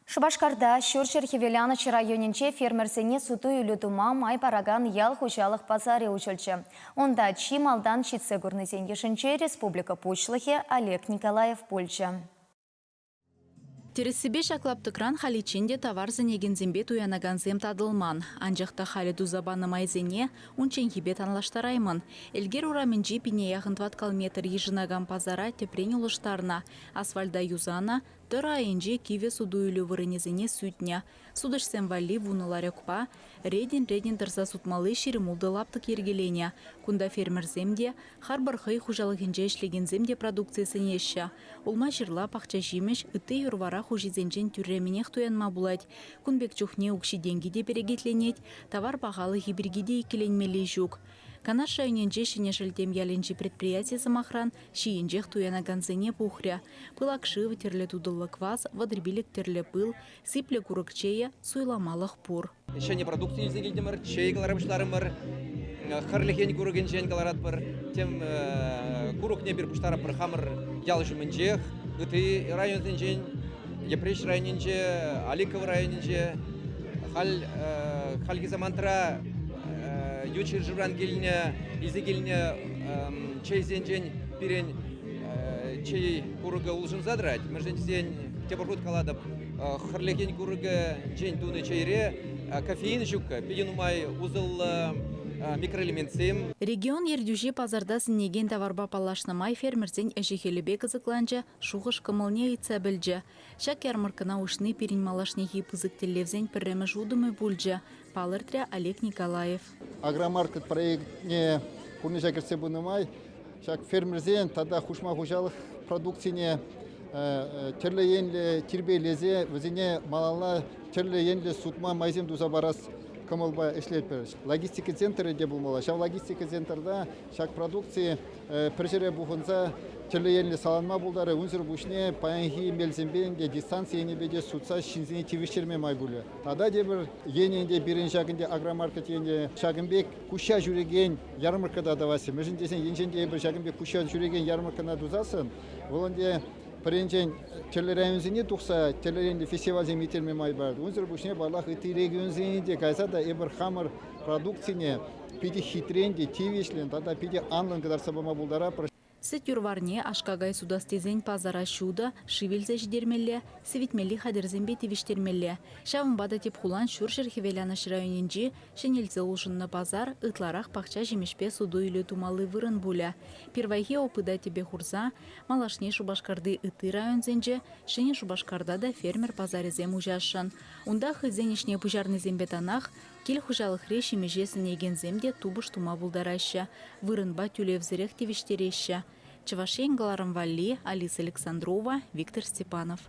Шупашкарта Ҫурҫӗр Хӗвеланӑҫ районӗнче фермерсене суту-илӳ тума май паракан ял хуҫалӑх пасарӗ уҫӑлчӗ. Унта чи малтан ҫитсе курнисен йышӗнче республика Пуҫлӑхӗ Олег Николаев пулчӗ. Тӗрӗссипе ҫак лаптӑкран халиччен те тавар сӗнекенсемпе туянакансем татӑлман. Анчах та халӗ туса панӑ майсене унчченхипе танлаштараймӑн. Элкер урамӗнчи пине яхӑн тӑваткал метр йышӑнакан пасара тӗпрен улӑштарнӑ, асфальта юсанӑ, тӑрӑ айӗнче кивӗ суту-илӳ вырӑнӗсене сӳтнӗ. Сутӑҫсем валли вунӑ ларекпа ретӗн-ретӗн тӑрса сутмалли 26 лаптӑк йӗркеленӗ. Кунта фермерсем те, харпӑр хӑй хуҫалӑхӗнче ӗҫлекенсем те продукци сӗнеҫҫӗ. Улма-ҫырла, пахча-ҫимӗҫ, ытти юр-вара хуҫисенчен тӳрремӗнех туянма пулать. Кун пек чухне укҫи-тенки те перекетленет, тавар пахалӑхӗ пирки те иккӗленмелли ҫук. Канаш районӗнчи Ҫӗнӗ Шелттем ялӗнчи предприяти, сӑмахран, ҫийӗнчех туянакансене пухрӗ. Пылак шыв, тӗрлӗ тутӑллӑ квас, 35 тӗрлӗ пыл, сиплӗ курӑк чейӗ суйламалӑх пур. Ҫӗнӗ продукци илсе килтӗмӗр, чей кӑлара пуҫларӑмӑр, хӗрлӗхен курӑкӗнчен кӑларатпӑр. Тем курӑкне эпир пуҫтаратпӑр хамӑр ял ҫумӗнчех, ытти районсенчен, Йӗпреҫ районӗнче, Аликово районӗнче. Халь хальхи самантра ют ҫӗршывран килнӗ, илсе килнӗ чейсенчен пирӗн чей курӑкӗ улшӑнса тӑрать. Мӗншӗн тесен, тепӗр хут калатӑп, хӗрлекен курӑкӗнчен тунӑ чейре кофеин ҫуккӑ, питӗ нумай усӑллӑ микроэлементсем. Регион ертӳҫи пасарта сӗнекен таварпа паллашнӑ май фермерсен ӗҫӗ-хӗлӗпе кӑсӑкланчӗ, шухӑш-кӑмӑлне ыйтса пӗлчӗ. Ҫак ярмӑрккӑна уҫни пирӗн малашнехи пысӑк тӗллевсен пӗрремӗш утӑмӗ пулчӗ, палӑртрӗ Олег Николаев. Агромаркет проектне пурнӑҫа кӗртсе пынӑ май ҫак фермерсен тата хушма хуҫалӑх продукцине тӗрлӗ енлӗ тирпейлесе вӗсене малалла тӗрлӗ енлӗ сутма майсем туса парас кӑмӑлпа ӗҫлетпӗр. Логистика центрӗ те пулмалла. Ҫав логистика центрта ҫак продукци пӗр ҫӗре пухӑнса тӗрлӗ енлӗ саланма пултарӗ. Унсӑр пуҫне паянхи мелсемпе ӗнтӗ дистанци енӗпе те сутса ҫынсене тивӗҫтерме май пулӗ. Тата тепӗр енӗ ӗнтӗ пирӗн ҫак ӗнтӗ агромаркет енӗ ҫакӑн пек куҫҫа ҫӳрекен ярмарка та тӑваҫҫӗ. Мӗншӗн тесен енчен те эпир ҫакӑн пек куҫҫа ҫӳрекен ярмаркӑна тусассӑн, вӑл ӗнтӗ пӗринчен тӗрлӗ районсене тухса тӗрлӗрен фестивальсем ирттерме май парать. Унсӑр пуҫне, паллах, ытти регионсене те кайса та эпир хамӑр продукцине питӗ хитрен те тивӗҫлӗн тата питӗ анлӑн кӑтартса пама пултаратпӑр. Сӗт юр-варне аш-какай сутас тесен пасара ҫутӑ, шыв илсе ҫитермелле, сивӗтмелли хатӗрсемпе тивӗҫтермелле. Ҫавӑнпа та тӗп хулан ҫурҫӗр-хӗвеланӑҫ районӗнчи ҫӗнелсе улшӑннӑ пасар ытларах пахча ҫимӗҫпе суту-илӳ тумалли вырӑн пулӗ. Пирвайхи опыта тӗпе хурса малашне Шупашкарти ытти районсенче, Ҫӗнӗ Шупашкарта та фермер пасарӗсем уҫасшӑн. Унта хӑйсен ӗҫне пуҫарнисемпе танах Кил хуҫалӑхри ҫимӗҫе сӗнекенсем те тупӑш тума пултараҫҫӗ, вырӑнпа тӳлевсӗрех тивӗҫтереҫҫӗ. Чӑваш Ен кӑларӑм валли Алиса Александрова, Виктор Степанов.